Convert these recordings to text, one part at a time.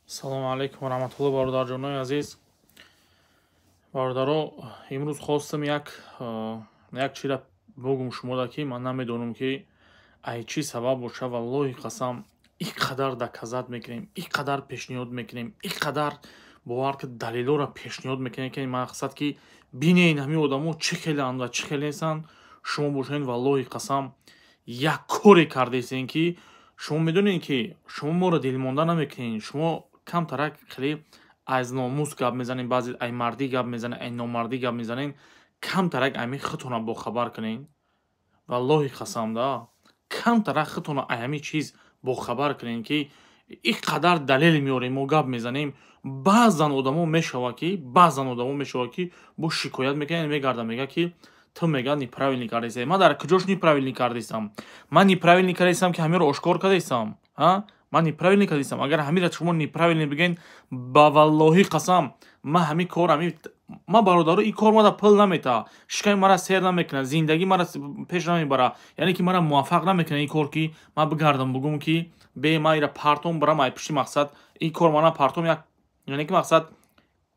Салому алайкум ва раҳматуллоҳ, бародарҷонои азиз. Бародаро, имрӯз хостам як чиза бигӯм шумода, ки ман намедонам, ки ай чӣ сабаб боша. Валлоҳи қасам, ин қадар доказат мекунем, ин қадар пешниҳод мекунем, ин қадар бовар ки далелҳоро пешниҳод мекунем, ки мақсад ки бинен ҳамин одамо чӣ хелеанд ва чӣ хеле нестанд. Шумо бошед, валлоҳи қасам, як коре кардесен, ки шумо медонед, ки шумо моро дилмонда намекунед. Шумо камтарак хеле аз номус гап мезанед, баъзе ай мардӣ гап мезанед, ай номардӣ гап мезанед. Камтарак ами худтона бохабар кунед. Валлоҳи қасам, да, камтарак худтона ай ҳамин чиз бохабар кунед, ки ин қадар далел меорем, мо гап мезанем. Баъзан одамо мешава, ки баъзан одамо мешава, ки бо шикоят мекунад, мегарда, мега, ки ту, мега, неправильно кардесай. Ман дар куҷош неправильно кардесам? Ман неправильно кардесам, ки ҳаминро ошкор кардесам? Ман неправильно кардесам? Агар ҳаминро шумо неправильно бигӯед, ба валлоҳи қасам, ман ҳамин кор, ҳамин ман, бародаро, ин кор мада пул намета, шиками мара сер намекунад, зиндагӣ мара пеш намебара, яъне ки мара муваффақ намекунад ин кор, ки ман бигардам, бугум, ки бе ман ира партом барам ай пишти мақсад. Ин кор мана партом як, яъне ки мақсад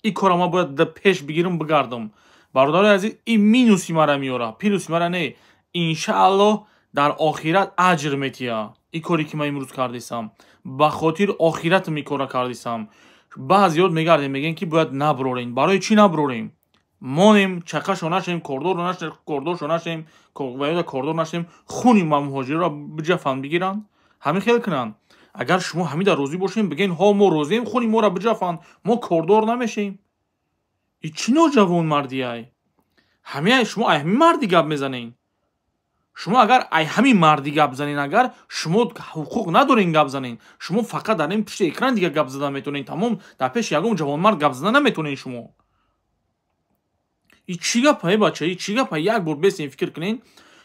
ин корро ман бояд пеш бигирам, бигардам. Бародарои азиз, ин минуси мара меёра, плюси мара не. Иншааллоҳ, дар охират аҷр метия ин коре, ки ман имрӯз кардисам. Ба хотири охиратам ин корро кардисам. Баъзеёт мегардем, мегӯем, ки бояд наброрем. Барои чӣ наброрем? Монем, чақашо нашем, кордоршо нашем, ваёда кордор нашем, хуни ма муҳоҷирро биҷафанд, бигиранд, ҳамин хел кунанд. Агар шумо ҳамида розӣ бошем, бигӯен: ҳо, мо розием, хуни моро биҷафанд, мо кордор намешем. И чӣ ноҷавонмардиай ҳамин? Шумо ай ҳамин мардӣ гап мезанед? Шумо агар ай ҳамин мардӣ гап занед, агар шумо ҳуқуқ надорен гап занед. Шумо фақат дар ин пушти экран дига гап зада метавонед, тамом. Дар пеши ягон ҷавонмард гап зада наметавонед шумо. И чӣ гапа, э бача, и чӣ гапа? Як бор бесен, фикр кунед,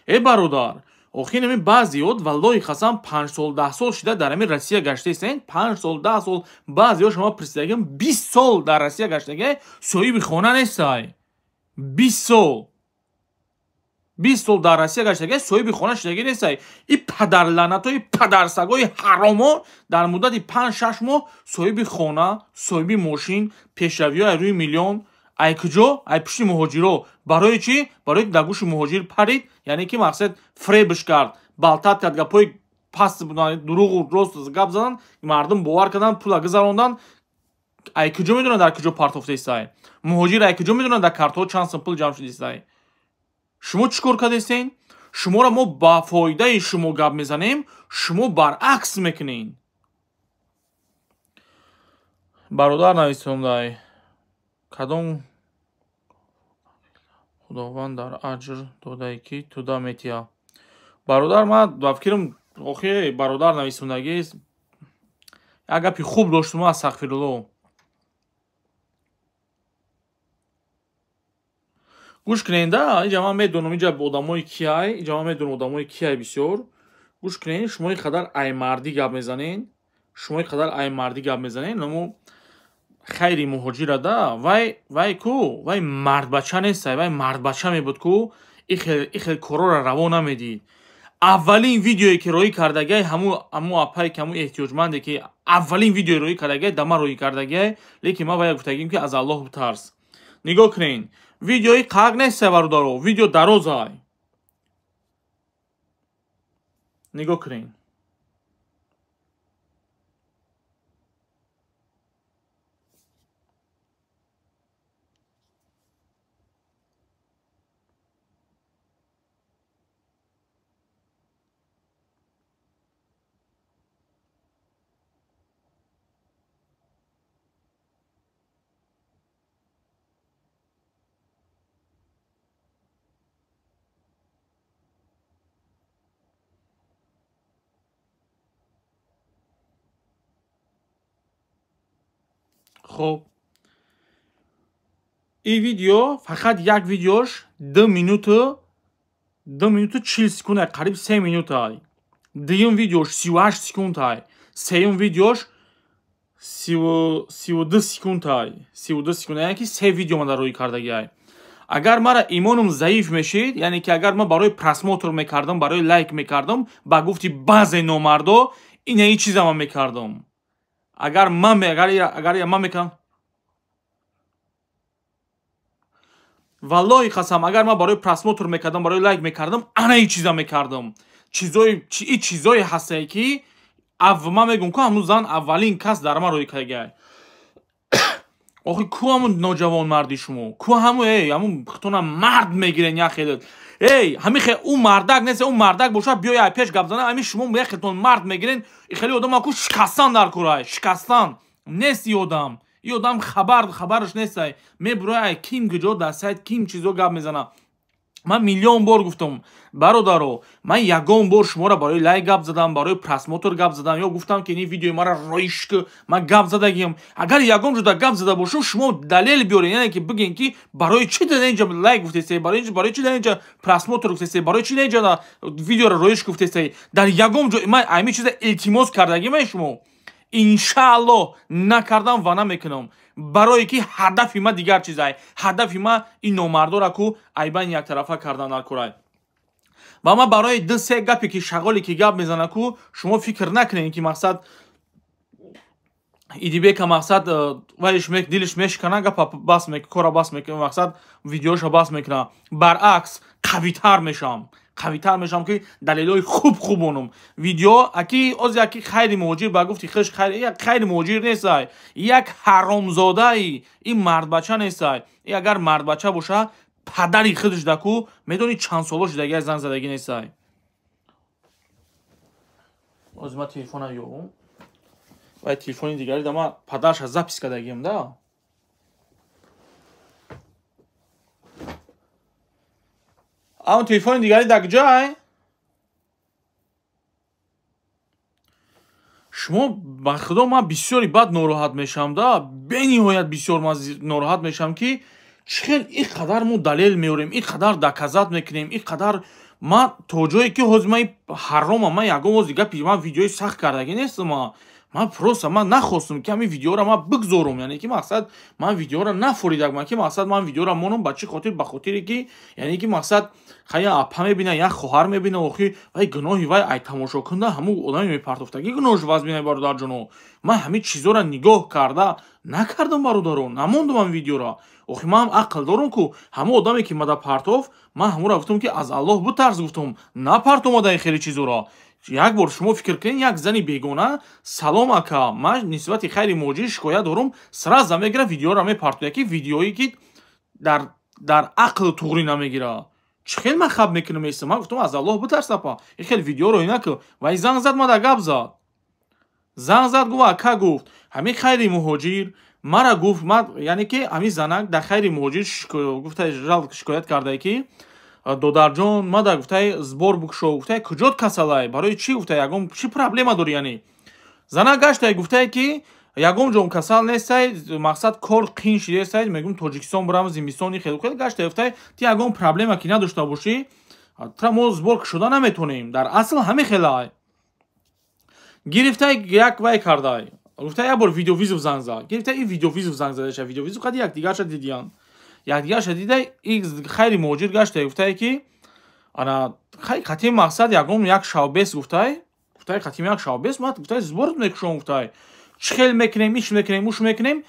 э бародар. Охир ҳамин баъзеёт, валлоҳи қасам, 5 сол, 10 сол шида дар ҳамин Россия гаштаистен. 5 сол, 10 сол, баъзеҳо шумо присидагим, 20 сол дар Россия гаштага, соҳиби хона нестай. 20 сол, 20 сол дар Россия гаштага, соҳиби хона шудагӣ нестай. И падарлаънатҳои, падарсагои ҳаромо дар муддати 5-6 моҳ соҳиби хона, соҳиби мошин, пешравиҳо ай рӯи миллион. Ай куҷо? Ай пушти муҳоҷиро. Барои чӣ? Барои ки дар гӯши муҳоҷир парид, яъне ки мақсад фребш кард, болтать кард, гапҳои паст, дурӯғу рост гап задан, мардум бовар карданд, пула гузаронданд. Ай куҷо медонад, дар куҷо партофтаистай муҳоҷир? Ай куҷо медонад, дар картҳо чанд сум пул ҷамъ шудистай? Шумо чӣ кор кардастен? Шуморо мо ба фоидаи шумо гап мезанем, шумо баръакс мекунед. Бародар нависондай: кадом худованд дар аҷр додае, ки туда метия? Бародар, ман ба фикрам, охи, бародар нависондагист, як гапи хуб доштум, астағфирулло. Гӯш кунед, да, инҷа ман медонам, инҷа одамои киай, инҷа ман медонам одамои киай бисёр. Гӯш кунед, шумо ин қадар аймардӣ гап мезанед, шумо ин қадар аймардӣ гап мезанед, намо хайри муҳоҷира, да, вай, вай ку, вай мардбача нестай. Вай мардбача мебуд ку, ин хел корора раво намедид. Аввалин видеое, ки роӣ кардагиай, ҳаму апае, ки ҳаму эҳтиёҷманде, ки аввалин видеое роӣ кардагиай, да ман роӣ кардагиай, лекин ман вая гуфтагим, ки аз Аллоҳ битарс. Нигоҳ кунед, видеои қақ неста, бародаро, видео дарозай, нигоҳ кунед. Хоб, ин видео, фақат як видеош 2 минуту, 2 минуту 40 секунд, қариб 3 минутай. Дуюм видеош 38 секундтай, сеюм видеош 32 секундтай, 32 секунд. Яъне ки се видео ман дар рӯи кардагиай. Агар мара имонум заиф мешид, яъне ки агар ман барои просмотр мекардам, барои лайк мекардам, ба гуфти баъзе номардо, ин чиза ман мекардам. Агар ман агар ман мекунам, валлоҳи қасам, агар ман барои просмотр мекардам, барои лайк мекардам, ана ин чиза мекардам. Ин чизое ҳастае ки ман мегӯм ку ҳамун зан аввалин кас дар ман рӯй кардагиай. Охи ку ҳамун ноҷавонмарди шумо? Ку ҳамун эй, ҳамун худтона мард мегирен як хеле. Эй, ҳамин хе ӯ мардак нест, ӯ мардак бошад, биёй ай пеш гап зана, ҳамин шумо як хелтон мард мегирен, хеле одам ку шикастан дар курай, шикастан. Нест и одам. И одам хабараш нестай. Мебурай ай ким куҷо дар сайт ким чизо гап мезана. Ман миллион бор гуфтам, бародаро, ман ягон бор шуморо барои лайк гап задам, барои просмотр гап задам, ё гуфтам ки ин видеои мара роиш ки ман гап задагиам. Агар ягон ҷода гап зада бошам, шумо далел биёред, яъне ки бигӯен ки барои чӣ дар инҷа лайк гуфтесте, барои чӣ дар инҷа просмотр гуфтесте, барои чӣ дар инҷа видеоро роиш гуфтесте. Дар ягон ҷо ман ҳамин чиза илтимос кардагим шумо. Иншааллоҳ накардам ва намекунам. Барое ки ҳадафи ман дигар чизай. Ҳадафи ман ин номардора ку айбан яктарафа кардан дар курай. Ва ман барои ду-се гапе ки шағоле ки гап мезана ку, шумо фикр накунед ки мақсад Идибека мақсад вайш дилиш мешкана, гапа бас мекунад, кора бас мекунад, мақсад видеоша бас мекунад. Баръакс қавитар мешавам. Қавитар мешавам ки далелҳои хуб хуб онум. Видео аки оз яки хайри муҳоҷир ба гуфти хеш хайр, як хайри муҳоҷир нестай, як ҳаромзодаи ин мардбача нестай. И агар мардбача боша, падари худаш даку медони чанд соло шудагӣ зан задагӣ нестай. Оз ма телефона ёбум. Вай телефони дигари да ма падарша запис кардагиам да. Ам телефони дигари дар куҷай? Шумо ба худо ман бисёри бад нороҳат мешавам да, бениҳоят бисёр ман нороҳат мешавам ки чӣ хел ин қадар мо далел меорем, ин қадар доказат мекунем, ин қадар ман то ҷое ки ҳозир ман ҳаромам, ман ягон ҳозир гапи ман видеои сахт кардагӣ нестам. Ман просто ман нахостум ки ҳамин видеоро ман бигзорум, яъне ки мақсад ман видеоро нафоридак, ман ки мақсад ман видеоро монам ба чӣ хотир? Ба хотире ки яъне ки мақсад хая апа мебина, як хоҳар мебина, охи вай гуноҳи вай ай тамошо кунда ҳамун одами мепартофтагӣ гуноҳш вазмина бародарҷоно. Ман ҳамин чизоро нигоҳ карда накардам бародаро, намондум ҳамин видеоро. Охи ман ҳам ақл дорам ку ҳамон одаме ки мада партоф, ман ҳамонро гуфтам ки аз Аллоҳ бутарс, гуфтам напартомада ин хеле чизоро. Як бор шумо фикр кунед, як зани бегона, салом ака, ман нисбати хайри муҳоҷир шикоят дорум, сразу мегира видеоро мепартояд ки видеое ки дар ақл туғрӣ намегира. Чӣ хел ман хаб мекунам эстам? Ман гуфтам аз Аллоҳ бутарс апа, ин хел видеоро инаку. Ва ин занг зад, мада гап зад. Занг зад, гуфт ака, гуфт ҳамин хайри муҳоҷир мара гуфт, яъне ки ҳамин занак дар хайри муҳоҷир гуфта шикоят кардае ки додарҷон мада гуфтай сбор букшо, гуфтай куҷот касалай, барои чӣ, гуфтай ягон чӣ проблема дорӣ? Яъне занак гаштай гуфтай ки ягон ҷом касал нестай, мақсад кор қин шидестай, мегӯм Тоҷикистон бурам зимистони хеле хеле гаштай, гуфтай ти ягон проблема ки надошта бошӣ, тра мо сбор кушода наметонем. Дар асл ҳамин хелай гирифтай як вай кардай, гуфтай як бор видеовизов занг зад, гирифтай ин видеовизов занг задаша, видеовизов қади якдигарша дидиян. Якдигарша дидай, ин хайри муҳоҷир гаштай, гуфтай ки ана хай қатъи мақсад ягон як шавбес, гуфтай, гуфтай қатъи як шавбес, ман гуфтай сбор мекушом, гуфтай чӣ хел мекунем, иш мекунем, уш мекунем,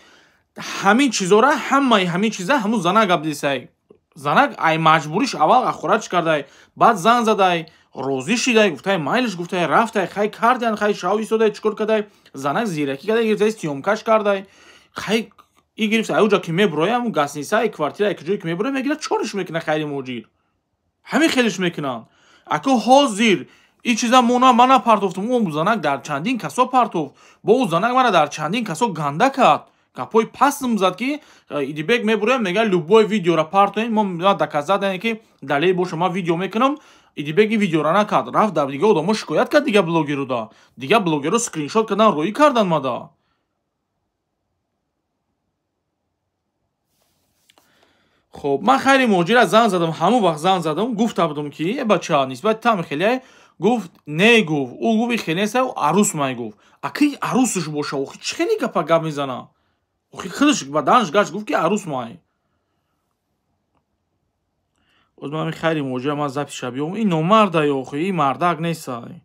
ҳамин чизора, ҳамаи ҳамин чиза ҳамун занак гап дисай. Занак ай маҷбуриш аввал ахорач кардай, баъд занг задай, розӣ шидай, гуфтай майлиш, гуфтай рафтай, хай кардян, хай шав истодай, чӣ кор кардай, занак зиракӣ кардай, гирифтай съёмкаш кардай, хай и гирифта ай уҷа ки мебуроям гастиница, квартира, ки ҷое ки мебуроям, мегирад чориш мекунад хайри муҳоҷир. Ҳамин хелиш мекунанд. Ако ҳозир ин чиза мона ман напартофтум, ӯ занак дар чандин касо партофт, бо ӯ занак мана дар чандин касо ганда кард, гапҳои пастм зад ки Идибек мебуроям, мега любой видеоро партоем, мо доказат яъне ки далел боша, ман видео мекунам. Идибек ин видеоро накард, рафт дар дига одамо шикоят кард, дига блогеру да, дига блогеру скриншот кардан, роӣ кардан мада. Хоб, ман хайри муҳоҷира занг задам, ҳамон вақт занг задам, гуфта будам ки э бача, нисбати там хеле, гуфт не, гуфт ӯ гуфт ин хеле нест, арӯс май, гуфт аки арӯсаш боша, охи чӣ хеле гапа гап мезана, охи худаш ба данаш гашт, гуфт ки арӯс май. Оз ман хайри муҳоҷира ман запиша биём, ин номардай, охи ин мардак нестай.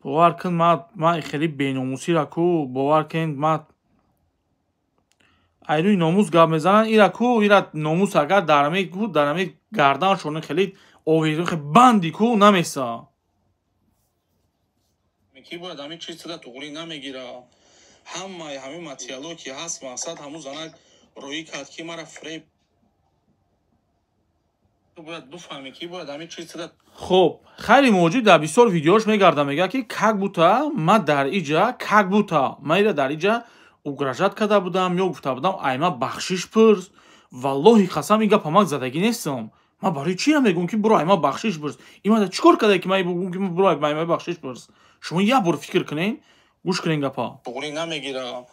Бовар кун, ман хеле беномусира ку, бовар кун, ман айрӯи номус гап мезананд, ира ку, ира номус агар дарами ку, дарами гарданшон хеле овезон хеле банди ку намеса. Ки бояд ҳамин чиз туда туғрӣ намегира. Ҳамаи ҳамин материало ки ҳаст, мақсад ҳамун занак роӣ кард ки мара фреб. Бояд бифаҳмӣ ки бояд ҳамин чиз туда. Хоб, Хайри Муҳоҷир дар бисёр видеош мегарда, мегӯяд ки как будто ман дар иҷа, как будто ман ира дар иҷа угрожать карда будам ё гуфта будам айма бахшиш пурс. Валлоҳи қасам, ин гапа ман задагӣ нестам. Ман барои чира мегӯм ки буро айма бахшиш пурс? Ин ман чӣ кор карда ки ман бигӯм ки буро айма бахшиш пурс? Шумо як бор фикр кунед, гӯш кунед гапа. Туғрӣ намегира.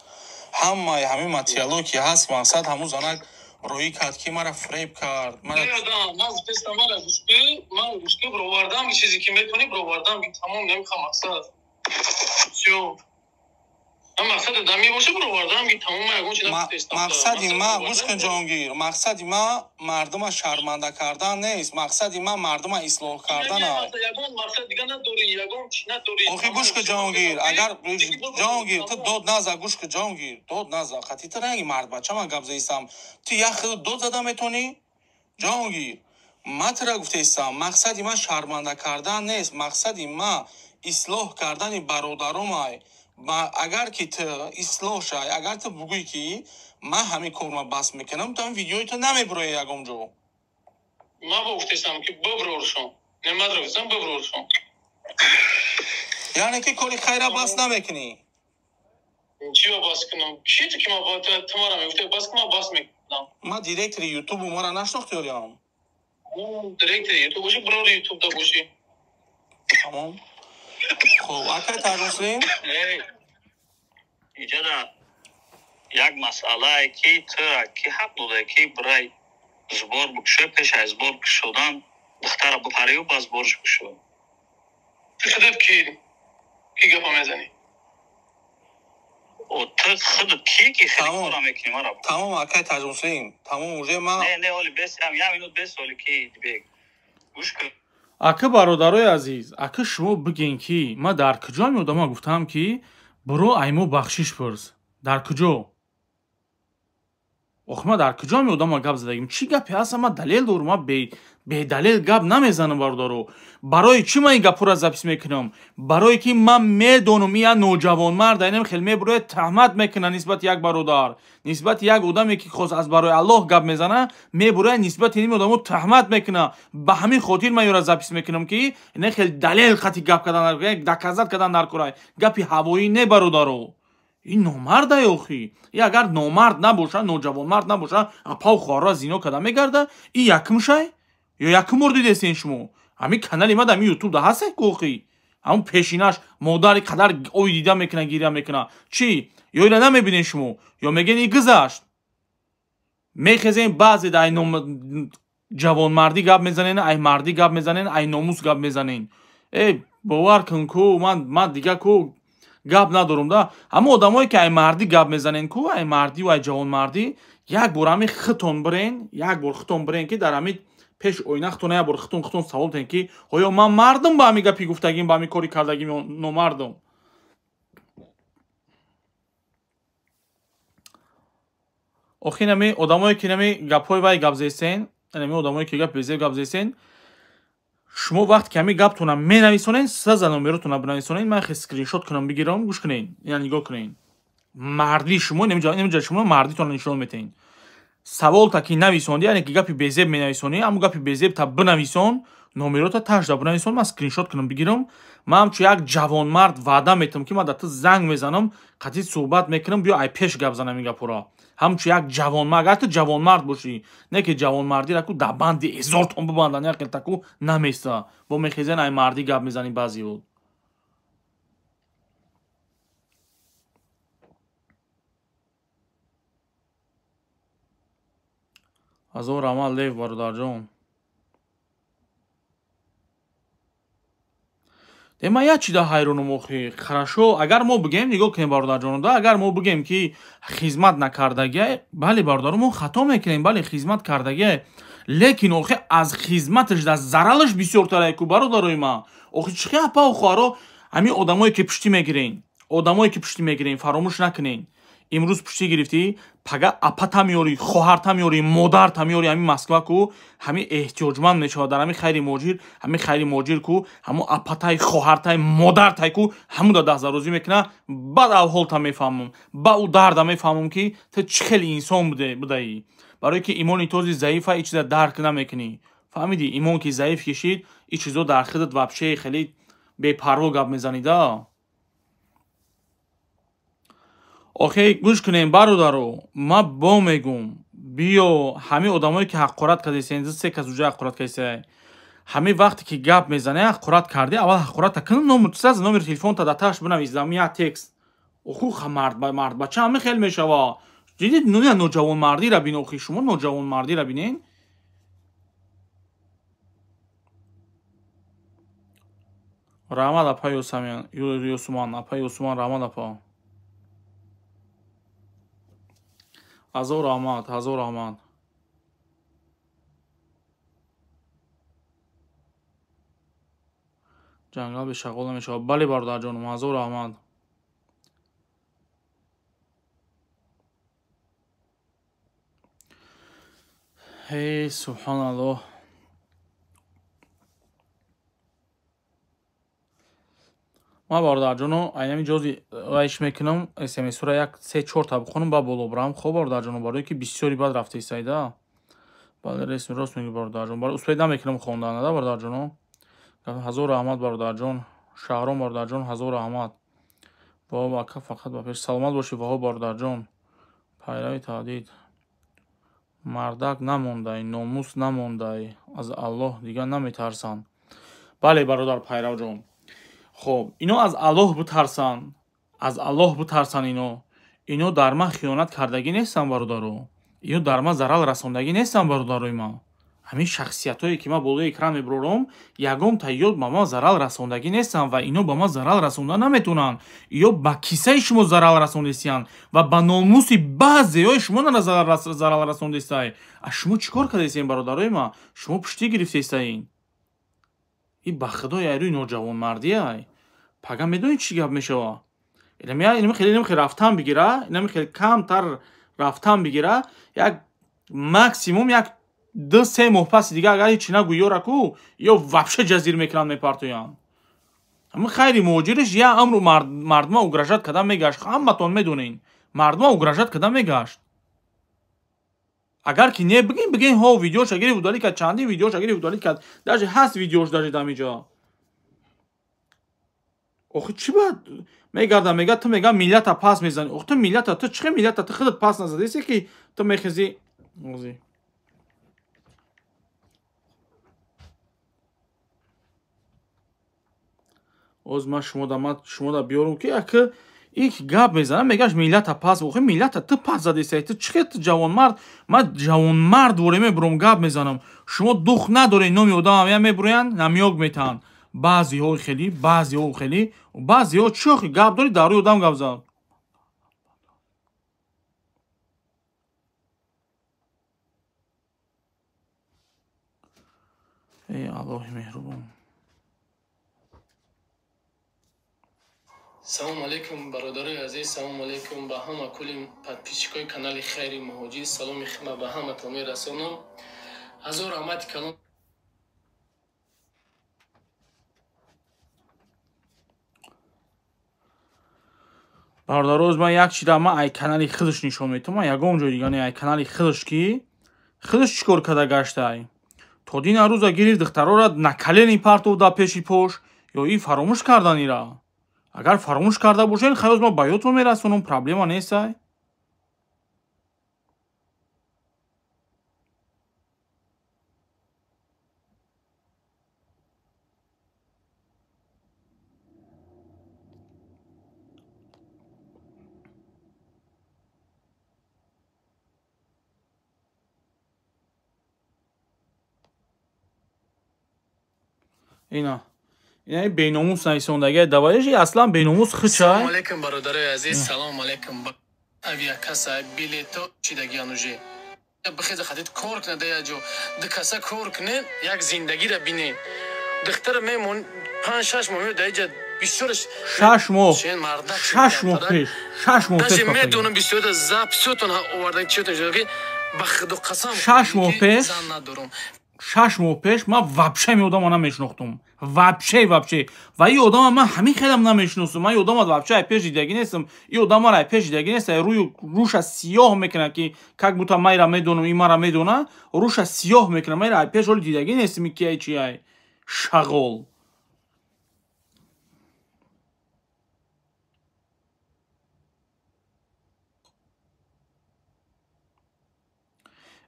Ҳамаи ҳамин материало ки ҳаст, мақсад ҳамун занак роӣ кард ки мара фреб кард. Ман гуфтестам, мара гӯшти, ман гӯшти бировардам, чизе ки метавонӣ бировардам, тамом намехоҳам мақсад. Всё. Ман мақсад дами боша бировардам, тамом ягон чиз нагуфтестам. Мақсади ман, гӯш кун Ҷонгир, мақсади ман мардума шарманда кардан нест, мақсади ман мардума ислоҳ кардан аст. Ягон мақсад дига надорӣ, ягон чи надорӣ. Охи гӯш кун Ҷонгир, агар Ҷонгир ту дод наза, гӯш кун Ҷонгир, дод наза, хати ту ранги мардбача ман гап заистам. Ту як хел дод зада метонӣ? Ҷонгир, ман тура гуфтаистам, мақсади ман шарманда кардан нест, мақсади ман ислоҳ кардани бародаромай. Агар ки ту ислоҳ шай, агар ту бугӯӣ ки ман ҳамин корма бас мекунам, то ҳамин видеои ту намебурояд ягон ҷо. Ман гуфтаистам ки биброршон. Не, ман гуфтам биброршон. Яъне ки кори хайра бас намекунӣ? Чиро бас кунам? Чи ту ки ман ту мара мегуфтӣ бас кун, ман бас мекунам. Ман директори Ютубу мара нашнохтӣ ёрям. Директори Ютуб бошӣ, брори Ютуб да бошӣ. Тамом. Хоб, акай Таҷмуслим? Иҷада як масъалае ки ту ки ҳақ додае ки бирай збор бикушоӣ, пеш аз збор кушодан духтара бипарию ба зборш кушо. Ту худат ки гапа мезанӣ? Ту худат ки ки хеле кора мекунӣ мара? Тамом, акай Таҷмуслим, тамом уже ман. Не, не, оли бес, як минут бес, оли ки бег. Гӯш кун. Ака бародарои азиз, ака шумо бигӯен ки ман дар куҷо меодама гуфтам ки буро аймо бахшиш пурс. Дар куҷо? Ох, ман дар куҷо меодама гап задагим? Чӣ гапе ҳаст? Ман далел дорам, ман бедалел гап намезанам бародаро. Барои чӣ ман ин гапҳоро запис мекунам? Барое ки ман медонам ин як ноҷавонмард айнам хел мебурояд, таҳмат мекунад нисбати як бародар, нисбати як одаме ки хос аз барои Аллоҳ гап мезана, мебурояд нисбати ин одамо таҳмат мекунад. Ба ҳамин хотир ман ёро запис мекунам ки ин хел далел қати гап кардан, доказат кардан дар кора. Гапи ҳавоӣ не бародаро. Ин номардай охи. И агар номард набоша, ноҷавонмард набоша, апау хоҳарро зино карда мегарда, и якум шай? Ё якум бор дидестен шумо? Ҳамин канали ма дар ютуб да ҳаст ку охи. Ҳамун пешинаш модари қадар ой дида мекуна, гиря мекуна. Чӣ? Ё ина намебинен шумо? Ё мегӯен и гузашт? Мехезен баъзе ай ҷавонмардӣ гап мезанен, ай мардӣ гап мезанен, ай номус гап мезанен. Э, бовар кун ку, ман дига ку гап надорум да. Ҳама одамое ки ай мардӣ гап мезанен ку, ай мардӣ ва ай ҷавонмардӣ, як бор ҳамин хитон бирен, як бор хитон бирен ки дар ҳамин пеш оина хитон як бор хитон хитон савол тен ки оё ман мардум ба ҳамин гапи гуфтагим, ба ҳамин кори кардагим ё номардум? Охи нами одамое ки нами гапҳои вай гап зестен, нами одамое ки гап безеб гап зестен, шумо вақте ки ҳамин гаптона менависонед, саза номеротона бинависонед, ман хе скриншот кунам бигирам, гӯш кунед, ина нигоҳ кунед. Мардии шумо, немиҷа шумо мардитонро нишон метаҳед. Саволта ки нависонди, яъне ки гапи безеб менависонӣ, ҳамун гапи безебта бинависон, номерота ташда бинависон, ман скриншот кунам бигирам. Ман ҳамчун як ҷавонмард ваъда метам ки ман дар ту занг мезанам, қатъи суҳбат мекунам, биё ай пеш гап занам ин гапҳоро. Ҳамчун як ҷавонмард, агар ту ҷавонмард бошӣ, не ки ҷавонмардиро ку дар банди эзортон бибандан, як хелта ку наместа. Бо мехезен ай мардӣ гап мезанӣ баъзеҳо. Ҳазор раҳмат лев бародарҷон. Де ман як чида ҳайронам охи. Хорошо, агар мо бигем, нигоҳ кунем бародарҷонон, да, агар мо бигем ки хизмат накардагия, бале бародарон, мо хато мекунем, бале хизмат кардагия, лекин охи аз хизматаш да заралаш бисёртарае ку бародарои ман. Охи чӣ хел апау хоҳаро Ҳамин одамое ки пуштӣ мегирен, одамое ки пуштӣ мегирен, фаромӯш накунен. Имрӯз пуштӣ гирифтӣ, пага апата меёрӣ, хоҳарта меёрӣ, модарта меёрӣ, ҳамин Москва ку, ҳамин эҳтиёҷманд мешавад дар ҳамин хайри муҳоҷир, ҳамин хайри муҳоҷир ку, ҳамун апатай, хоҳартай, модартай ку, ҳамун да дастдарозӣ мекуна, баъд авҳолта мефаҳмам, ба ӯ дарда мефаҳмам ки ту чӣ хеле инсон будаӣ. Барое ки имони този заифа, ин чиза дарк намекунӣ. Фаҳмидӣ? Имон ки заиф кишид, ин чизо дар худат вообще хеле бепарво гап мезанида. Охе гӯш кунем бародаро, ма бо мегум, биё ҳамин одамое ки ҳаққорат кардесен, се кас уҷа ҳаққорат кардесай. Ҳамин вақте ки гап мезане, ҳаққорат кардӣ, аввал ҳаққората кун, сразу номери телефонта дар таш бинавис, як текст. Оху мардбача ҳамин хел мешава. Дидид, ноҷавонмардиро бин, охи шумо ноҷавонмардиро бинен. Раҳмат апа Ёсуман, апа Ёсуман, раҳмат апа. Ҳазор раҳмат, ҳазор раҳмат. Ҷангал бешағол намешавад. Бале бародарҷонум, ҳазор раҳмат. Эй субҳоналлоҳ. Ман бародарҷоно айнами ҷози вайш мекунам, смсро як се чорта бихонам, ба боло бирам. Хоб бародарҷоно, барое ки бисёри бад рафта истайда. Бале, рост мегӯӣ бародарҷон. Успед намекунам хондан, да бародарҷоно. Ҳазор раҳмат бародарҷон. Шаҳром бародарҷон, ҳазор раҳмат. Ваҳоб ака фақат ба пеш. Саломат бошӣ Ваҳоб бародарҷон. Пайрави таҳдид. Мардак намондай, номус намондай, аз Аллоҳ дигар наметарсанд. Бале бародар Пайравҷон. Хоб, ино аз Аллоҳ битарсанд, аз Аллоҳ битарсанд ино. Ино дар ман хиёнат кардагӣ нестанд бародаро. Ино дар ман зарал расондагӣ нестанд бародарои ман. Ҳамин шахсиятҳое ки ман болои экран мебурорам, ягон тайёд ба ман зарал расондагӣ нестанд ва ино ба ман зарал расонда наметавонанд. Ё ба кисаи шумо зарал расондесиянд ва ба номуси баъзеҳои шумо зарал расондестай. А шумо чӣ кор кардесен бародарои ман? Шумо пуштӣ гирифтестаин. Ин ба худои айрӯи ноҷавонмардиай. Пага медонед чӣ гап мешава? Инами хеле рафтан бигира, инами хеле камтар рафтан бигира, як максимум як 2-3 моҳ паси дига агар ҳечи нагӯ ёра ку, ё вообще ҷазир мекунанд, мепартоянд. Ҳамин хайри муҳоҷириш я амру мардума угрожать карда мегашт. Ҳаматон медонен. Мардума угрожать карда мегашт. Агар ки не бигин, бигин ҳо видеоша гирифт удалить кард, чандин видеоша гирифт удалить кард. Даже ҳаст видеош даже дамиҷо. Охи чӣ бад мегарда, мега ту мега миллата пас мезанӣ. Ох ту миллата, ту чӣ миллата, ту худат пас назадеси ки ту мехези. Ози. Оз ман шумода биёрам ки як ик гап мезанам, мегаш миллата пас, охи миллата ту пас задесай, ту чӣ ту ҷавонмард, ман ҷавонмард воре мебурам гап мезанам. Шумо дух надоред, номи одамам я мебурӯянд, намёк метаҳанд. Баъзеҳо хеле, баъзеҳо хеле, баъзеҳо чӣ охи гап дорӣ, дар рӯи одам гап зан. Эй Аллоҳи меҳрубон. Салом алейкум бародарои азиз, салом алейкум ба ҳама кулли подписчикои канали Хайри Муҳоҷир. Саломи хидма ба ҳаматон мерасонам. Ҳазор раҳмати калон. Бародароз, ман як чиза ман ай канали худаш нишон метавам, ман ягон ҷои дига не, ай канали худаш ки худаш чӣ кор карда гаштай. То дина рӯза гирифт духтарора на колени партов да пеши пош, ё и фаромӯш карданира. Агар фаромӯш карда бошед, хайр, ман ба ёдтон мерасонам, проблема нестай. Ина ина беномус нависондагия даваеш, аслан беномус хичай. Салом алейкум бародарои азиз, салом алейкум. Авиакасса билето чидагиан уже. Бихеза хатид кор кна да яҷо. Ду каса кор кне, як зиндагиро бине. Духтара мемон 5-6 моҳ да иҷа 6 моҳ, 6 моҳ пеш, 6 моҳ пеш медонам бисёр записотон овардан чиётон ки ба худо қасам 6 моҳ пеш, 6 моҳ пеш ман вообще ин одамро намешинохтум. Вообще, вообще. Ва ин одама ман ҳамин хелам намешиносум. Ман ин одама вообще ай пеш дидагӣ нестам. Ин одамаро ай пеш дидагӣ нест. Рӯша сиёҳ мекунад ки как будто ман инро медонам, ин маро медона. Рӯша сиёҳ мекунад. Ман инро ай пеш ҳоли дидагӣ нестам, ки ай чи ай. Шағол.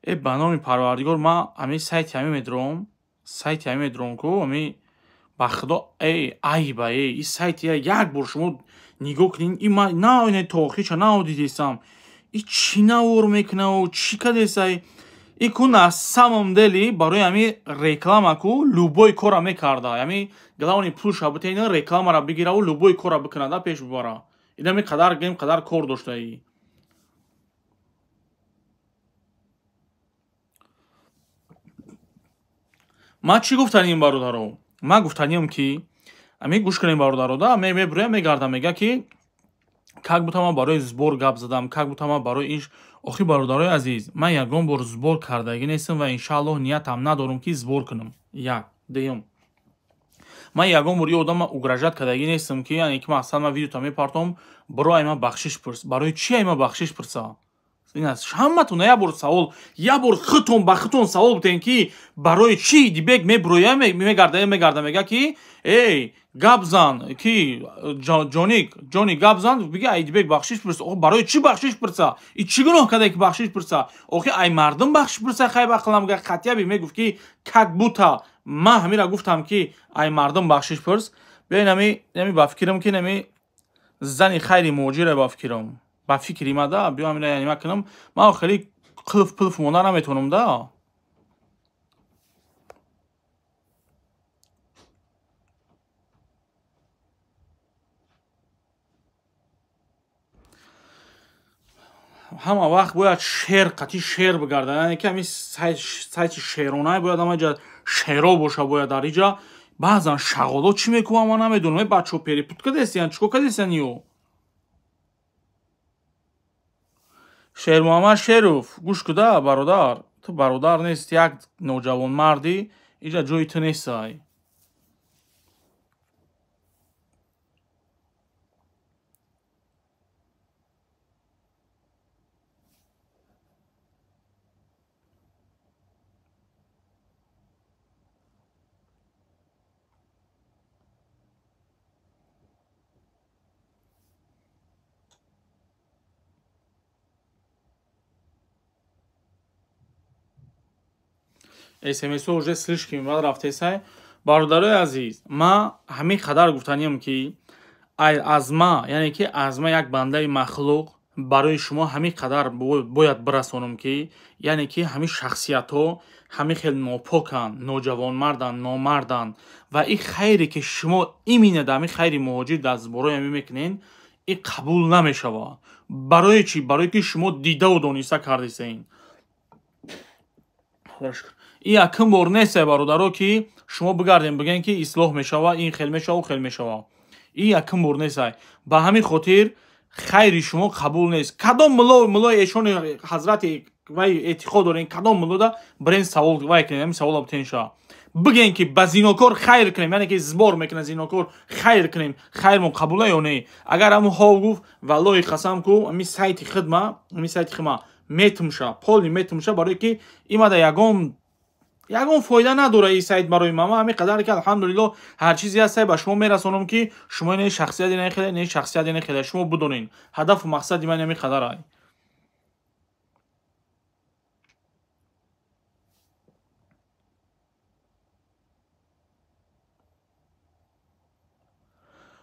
Э ба номи Парвардигор ман ҳамин сайти ҳамин медурам, сайти ҳамин медурам ку ҳамин ба худо эй айба эй ин сайти як бор шумо нигоҳ кунед, ин ман на ина то охирша на дидесам. Ин чӣ навор мекунаву чӣ кадесай? Ин ку на самом деле барои ҳамин реклама ку любой кора мекарда. Ҳамин главный пулша бите ина рекламаро бигираву любой кора бикунада пеш бибара. Ин ҳамин қадар гем қадар кор доштаи. Ман чӣ гуфтаним бародаро? Ман гуфтаним ки ами гӯш кунем бародаро да, мебурям мегардам мега ки как будто ман барои сбор гап задам, как будто ман барои ин. Охи бародарои азиз, ман ягон бор сбор кардагӣ нестам ва иншааллоҳ ниятам надорам ки сбор кунам. Як, дуюм. Ман ягон бор ин одама угрожать кардагӣ нестам ки яъне ки мақсад ман видеота мепартом, барои ай ман бахшиш пурс. Барои чӣ ай ман бахшиш пурса? Ин аст ҳаматон як бор савол, як бор худтон ба худтон савол бутен ки барои чӣ Дибек мебуроя мегарда мегарда мега ки эй гап зан ки ҷоник ҷони гап зан бига ай Дибек бахшиш пурса. Охи барои чӣ бахшиш пурса? И чӣ гуноҳ карда ки бахшиш пурса? Охи ай мардум бахшиш пурса хай ба қилам га қатъияби мегуфт ки как будто ман ҳамира гуфтам ки ай мардум бахшиш пурс. Биёй нами нами ба фикрам ки нами зани хайри муҳоҷира ба фикрам. Ба фикри ма да, биё ҳамина яъне ма кунам, ман хеле қилф пилф монда наметавонам да. Ҳама вақт бояд шер қатъи шер бигардад, яъне ки ҳамин сайти шеронае бояд ҳама ҷа шеро боша, бояд дар иҷа. Баъзан шағоло чӣ мекунам ман намедонам. Э бачаҳо перепут кардесиян, чӣ кор кардесиян ё? Шермуҳаммад Шеров, гӯш куда бародар, ту бародар нест, як ноҷавонмардӣ, иҷа ҷои ту нестай. СМС уже слишком бад рафтесай. Бародарои азиз, ман ҳамин қадар гуфтаниям ки аз ма, яъне ки аз ма як бандаи махлуқ барои шумо ҳамин қадар бояд бирасонам ки яъне ки ҳамин шахсиятҳо ҳамин хел нопоканд, ноҷавонмарданд, номарданд ва ин хайре ки шумо имина дар ҳамин хайри муҳоҷир дар сборои ҳамин мекунед, ин қабул намешавад. Барои чӣ? Барое ки шумо дидаву дониста кардесен. Ин якум бор нест, бародаро, ки шумо бигардем бигӯем ки ислоҳ мешавад, ин хел мешавад, хел мешавад. Ин якум бор нест. Ба ҳамин хотир хайри шумо қабул нест. Кадом муллои эшони ҳазрати вай эътиқод дорем, кадом муллода бирен савол вай кунем, ҳамин савола бутен ша. Бигӯем ки ба зинокор хайр кунем, яъне ки сбор мекунад зинокор, хайр кунем, хайрмон қабула ё не? Агар ҳамун ҳов гуфт, валлоҳи қасам ку, ҳамин сайти хидма, ҳамин сайти хидма метумша, поли метумша, барое ки имада ягон фоида надора ин сайт барои ман. Ман ҳамин қадар ки алҳамдулиллоҳ ҳар чизе ҳаст ба шумо мерасонам ки шумо ин шахсият ин хеле, ин шахсият ин хеле, шумо бидонед. Ҳадафу мақсади ман ҳамин қадар ай.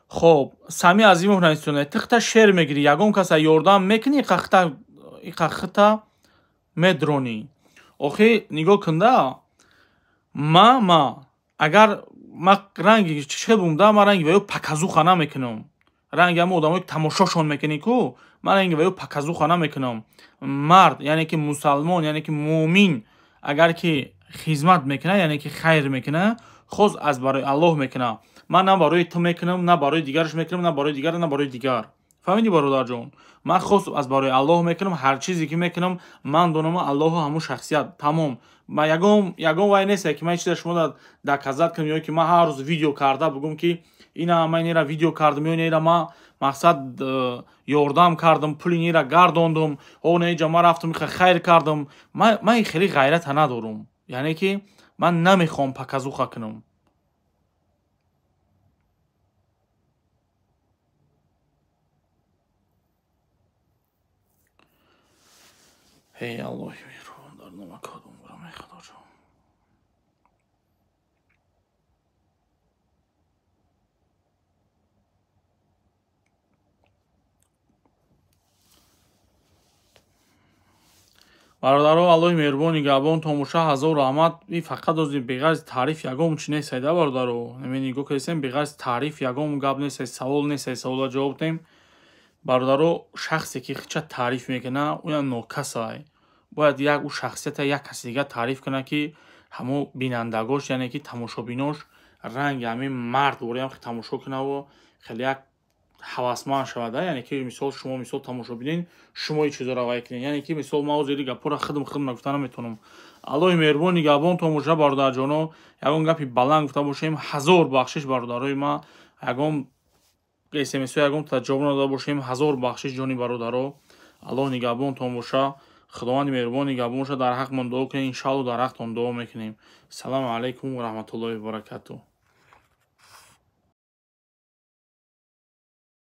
Хоб, Сами Азимов нависонад, тихта шер мегирӣ, ягон каса ёрдам мекунӣ, иқа хита медронӣ. Охи нигоҳ кунда, ма агар ма ранги чӣ бумда, ма ранги ваё паказуха намекунам. Ранги ҳама одамое ки тамошошон мекунӣ ку, ман ранги ваё паказуха намекунам. Мард, яъне ки мусалмон, яъне ки муъмин, агар ки хизмат мекунад, яъне ки хайр мекунад, хоз аз барои Аллоҳ мекунад. Ман на барои ту мекунам, на барои дигараш мекунам, на барои дигар, на барои дигар. Фаҳмидӣ, бародарҷон? Ман хос аз барои Аллоҳ мекунам, ҳар чизе ки мекунам, ман донам Аллоҳу ҳамун шахсият, тамом. Ма ягон вай нест, ки ман чиза шумо доказать кунам, ё ки ман ҳар рӯз видео карда бугум, ки ина ман инера видео кардам, ё инера ман мақсад ёрдам кардам, пули инера гардондум, о не иҷа ман рафтам хайр кардам. Ман хеле ғайрата надорум, яъне ки ман намехоҳам показуха кунам. Эй Аллоҳи меҳрубон, дар номакодум бурам, эй Худоҷон. Бародаро, Аллоҳи меҳрубон нигаҳбон томоша, ҳазор раҳмат. И фақат ози беғарз таъриф ягон чи нест, айда бародаро. Ме нигоҳ кардесем, беғарз таъриф ягон гап нест, савол нест, савола ҷавоб дем. Бародаро, шахсе ки хича таъриф мекуна, уя нокасай. Бояд як ӯ шахсията як каси дигар таъриф куна, ки ҳамо бинандагош, яъне ки тамошобинош ранги ҳамин мард вораям тамошо кунаву хеле як ҳавасманд шавад. Яъне ки мисол шумо мисол тамошо бинед, шумо ин чизоро вай кунед. Яъне ки мисол ман ҳозир гапҳоро худам худам нагуфта наметавонам. Аллоҳи меҳрубон нигаҳбон томоша, бародарҷоно. Ягон гапи баланд гуфта бошем, ҳазор бахшиш бародарои ман. Ягон смс ягон та ҷавоб надода бошем, ҳазор бахшиш ҷони бародаро. Аллоҳ нигаҳбонтон боша. Худованди меҳрубон нигаҳбон боша. Дар ҳаққмон дуо кунед, иншаалло дар ҳақтон дуо мекунем. Салому алайкум ва раҳматуллоҳи ва баракатуҳ.